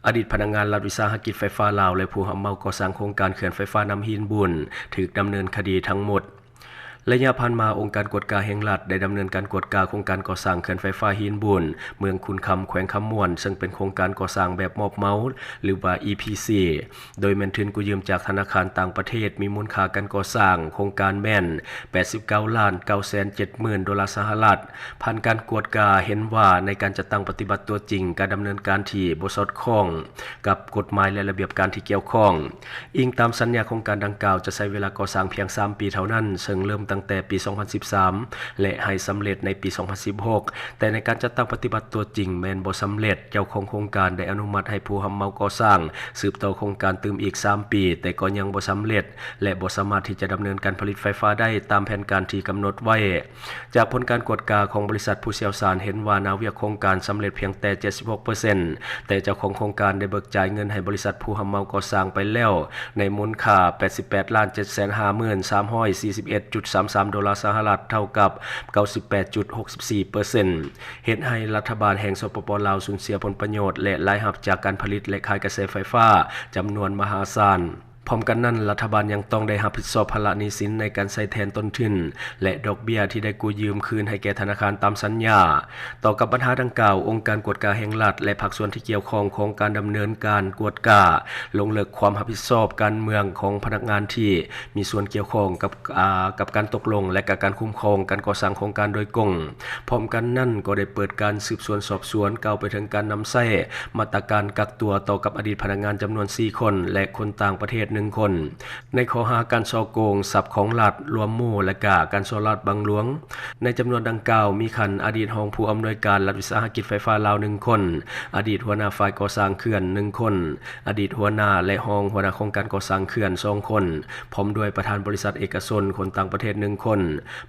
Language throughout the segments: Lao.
ອະດີດພະນັກງານລັດວິສາຫະກິດໄຟຟ້າລາວ ແລະ ຜູ້ຮັບເໝົາກໍ່ສ້າງໂຄງການເຂື່ອນໄຟຟ້ານ້ຳຫີນບູນ ຖືກດຳເນີນຄະດີທັງໝົດ. ໄລຍະຜ່ານມາ, ອົງການກວດກາແຫ່ງລັດໄດ້ດຳເນີນການກວດກາໂຄງການກໍ່ສ້າງເຂື່ອນໄຟຟ້າຫີນບູນ ເມືອງຂຸນຄຳ ແຂວງຄຳມ່ວນ, ເຊິ່ງເປັນໂຄງການກໍ່ສ້າງແບບມອບເໝົາ ຫຼືວ່າ ອີ ພີ ຊີ ໂດຍແມ່ນທຶນກູ້ຢືມຈາກທະນາຄານຕ່າງປະເທດ, ມີມູນຄ່າການກໍ່ສ້າງໂຄງການແມ່ນ ແປດສິບເກົ້າລ້ານເກົ້າແສນເຈັດໝື່ນໂດລາສະຫະລັດ. ຜ່ານການກວດກາເຫັນວ່າ ໃນການຈັດຕັ້ງປະຕິບັດຕົວຈິງ, ການດຳເນີນການທີ່ບໍ່ສອດຄ່ອງກັບກົດໝາຍ ແລະ ລະບຽບການທີ່ກ່ຽວຂ້ອງ. ອີງຕາມສັນຍາໂຄງການດັ່ງກ່າວ ຈະໃຊ້ເວລາກໍ່ສ້າງພຽງສາມປີເທົ່ານັ້ນ, ເຊິ່ງເລີ່ມຕັ້ງແຕ່ປີສອງພັນສິບສາມ ແລະ ໃຫ້ສຳເລັດໃນປີສອງພັນສິບຫົກ, ແຕ່ໃນການຈັດຕັ້ງປະຕິບັດຕົວຈິງແມ່ນບໍ່ສຳເລັດ. ເຈົ້າຂອງໂຄງການໄດ້ອະນຸມັດໃຫ້ຜູ້ຮັບເໝົາກໍ່ສ້າງສືບຕໍ່ໂຄງການຕື່ມອີກສາມປີ, ແຕ່ກໍຍັງບໍ່ສຳເລັດ ແລະ ບໍ່ສາມາດທີ່ຈະດຳເນີນການຜະລິດໄຟຟ້າໄດ້ຕາມແຜນການທີ່ກຳນົດໄວ້. ຈາກຜົນການກວດກາຂອງບໍລິສັດ, ຜູ້ຊ່ຽວຊານເຫັນວ່າໜ້າວຽກໂຄງການສຳເລັດພຽງແຕ່ເຈັດສິບຫົກເປີເຊັນ, ແຕ່ເຈົ້າຂອງໂຄງການໄດ້ເບີກຈ່າຍເງິນໃຫ້ບໍລິສັດຜູ້ຮັບເໝົາກໍ່ສ້າງໄປແລ້ວ ໃນມູນຄ່າແປດສິບແປດລ້ານເຈັດແສນຫ້າໝື່ນສາມຮ້ອຍສີ່ສິບເອັດຈຸດສາມສາມໂດລາສະຫະລັດ, ເທົ່າກັບເກົ້າສິບແປດຈຸດຫົກສິບສີ່ເປີເຊັນ, ເຮັດໃຫ້ລັດຖະບານແຫ່ງ ສປປ ລາວ ສູນເສຍຜົນປະໂຫຍດ ແລະ ລາຍຮັບຈາກການຜະລິດ ແລະ ຂາຍກະແສໄຟຟ້າຈຳນວນມະຫາສານ. ພ້ອມກັນນັ້ນ, ລັດຖະບານຍັງຕ້ອງໄດ້ຮັບຜິດຊອບພາລະໜີ້ສິນໃນການໃຊ້ແທນຕົ້ນທຶນ ແລະ ດອກເບ້ຍທີ່ໄດ້ກູ້ຢືມຄືນໃຫ້ແກ່ທະນາຄານຕາມສັນຍາ. ຕໍ່ກັບບັນຫາດັ່ງກ່າວ, ອົງການກວດກາແຫ່ງລັດ ແລະ ພາກສ່ວນທີ່ກ່ຽວຂ້ອງຂອງການດຳເນີນການກວດກາ ລົງເລິກຄວາມຮັບຜິດຊອບການເມືອງຂອງພະນັກງານທີ່ມີສ່ວນກ່ຽວຂ້ອງກັບ ອາ ກັບການຕົກລົງ ແລະ ກະການຄຸ້ມຄອງການກໍ່ສ້າງໂຄງການໂດຍກົງ. ພ້ອມກັນນັ້ນກໍໄດ້ເປີດການສືບສວນສອບສວນ ກ່າວໄປເຖິງການນຳໃຊ້ມາດຕະການກັກຕົວຕໍ່ກັບອະດີດພະນັກງານຈຳນວນສີ່ຄົນ ແລະ ຄົນຕ່າງປະເທດໜຶ່ງຄົນ ໃນຂໍ້ຫາການສໍ້ໂກງຊັບຂອງລັດລວມໝູ່ ແລະ ກະການສໍ້ລາດບັງຫຼວງ. ໃນຈຳນວນດັ່ງກ່າວ ມີຂັ້ນອະດີດຮອງຜູ້ອຳນວຍການລັດວິສາຫະກິດໄຟຟ້າລາວໜຶ່ງຄົນ, ອະດີດຫົວໜ້າຝ່າຍກໍ່ສ້າງເຂື່ອນໜຶ່ງຄົນ, ອະດີດຫົວໜ້າ ແລະ ຮອງຫົວໜ້າໂຄງການກໍ່ສ້າງເຂື່ອນສອງຄົນ, ພ້ອມດ້ວຍປະທານບໍລິສັດເອກະຊົນຄົນຕ່າງປະເທດໜຶ່ງຄົນ.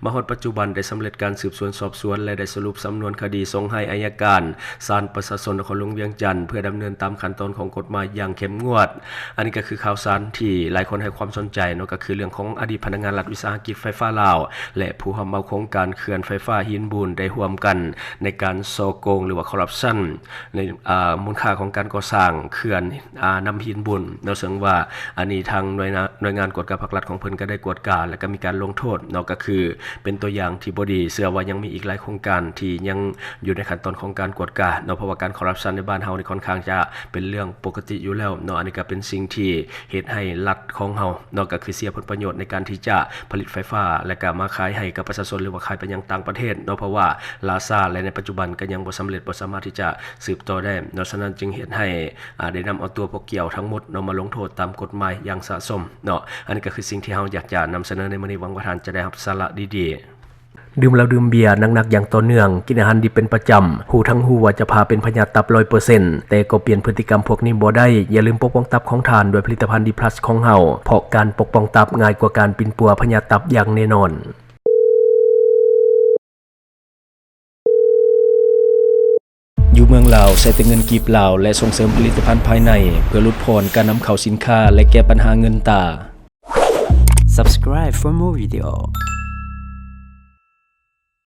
ມາຮອດປັດຈຸບັນໄດ້ສຳເລັດການສືບສວນສອບສວນ ແລະ ໄດ້ສະຫຼຸບສຳນວນຄະດີສົ່ງໃຫ້ໄອຍະການສານປະຊາຊົນນະຄອນຫຼວງວຽງຈັນ ເພື່ອດຳເນີນຕາມຂັ້ນຕອນຂອງກົດໝາຍຢ່າງເຂັ້ມງວດ. ອັນນີ້ກໍຄືຂ່າວສານທີ່ຫຼາຍຄົນໃຫ້ຄວາມສົນໃຈເນາະ, ກໍຄືເລື່ອງຂອງອະດີດພະນັກງານລັດວິສາຫະກິດໄຟຟ້າລາວ ແລະ ຜູ້ຮັບເໝົາໂຄງການເຂື່ອນໄຟຟ້າຫີນບູນ ໄດ້ຮ່ວມກັນໃນການສໍ້ໂກງ ຫຼືວ່າ corruption ໃນ ອາ ມູນຄ່າຂອງການກໍ່ສ້າງເຂື່ອນ ອາ ນ້ຳຫີນບູນເນາະ, ເຊິ່ງວ່າອັນນີ້ທາງໜ່ວຍນາ ໜ່ວຍງານກວດກາພາກລັດຂອງເພິ່ນກໍໄດ້ກວດກາ ແລ້ວກໍມີການລົງໂທດເນາະ, ກໍຄືເປັນຕົວຢ່າງທີ່ບໍ່ດີ. ເຊື່ອວ່າຍັງມີອີກຫຼາຍໂຄງການທີ່ຍັງຢູ່ໃນຂັ້ນຕອນຂອງການກວດກາເນາະ, ເພາະວ່າການ corruption ໃນບ້ານເຮົານີ້ຄ່ອນຂ້າງຈະເປັນເລື່ອງປົກກະຕິຢູ່ແລ້ວເນາະ. ອັນນີ້ກໍເປັນສິ່ງທີ່ເຮັດໃຫ້ລັດຂອງເຮົາເນາະ ກໍຄືເສຍຜົນປະໂຫຍດໃນການທີ່ຈະຜະລິດໄຟຟ້າ ແລ້ວກໍມາຂາຍໃຫ້ກັບປະຊາຊົນ ຫຼືວ່າຂາຍໄປຍັງຕ່າງປະເທດເນາະ, ເພາະວ່າລ່າຊ້າ ແລະ ໃນປັດຈຸບັນກໍຍັງບໍ່ສຳເລັດ ບໍ່ສາມາດທີ່ຈະສືບຕໍ່ໄດ້ເນາະ. ສະນັ້ນຈຶ່ງເຮັດໃຫ້ ອາ ໄດ້ນຳເອົາຕົວຜູ້ກ່ຽວທັງໝົດເນາະ ມາລົງໂທດຕາມກົດໝາຍຢ່າງສະສົມເນາະ. ອັນນີ້ກໍຄືສິ່ງທີ່ເຮົາຢາກຈະນຳສະເໜີໃນມື້ນີ້, ຫວັງວ່າທ່ານຈະໄດ້ຮັບສາລະດີໆ. ດື່ມເຫຼົ້າດື່ມເບຍໜັກໆຢ່າງຕໍ່ເນື່ອງ, ກິນອາຫານດິບເປັນປະຈຳ, ຮູ້ທັງຮູ້ວ່າຈະພາເປັນພະຍາດຕັບຮ້ອຍເປີເຊັນ, ແຕ່ກໍປ່ຽນພຶດຕິກຳພວກນີ້ບໍ່ໄດ້. ຢ່າລືມປົກປ້ອງຕັບຂອງທ່ານດ້ວຍຜະລິດຕະພັນ ດີພລັສ ຂອງເຮົາ, ເພາະການປົກປ້ອງຕັບງ່າຍກວ່າການປິ່ນປົວພະຍາດຕັບຢ່າງແນ່ນອນ. ຢູ່ເມືອງລາວໃຊ້ແຕ່ເງິນກີບລາວ ແລະ ສົ່ງເສີມຜະລິດຕະພັນພາຍໃນ ເພື່ອຫຼຸດຜ່ອນການນຳເຂົ້າສິນຄ້າ ແລະ ແກ້ປັນຫາເງິນຕາ. Subscribe for more video.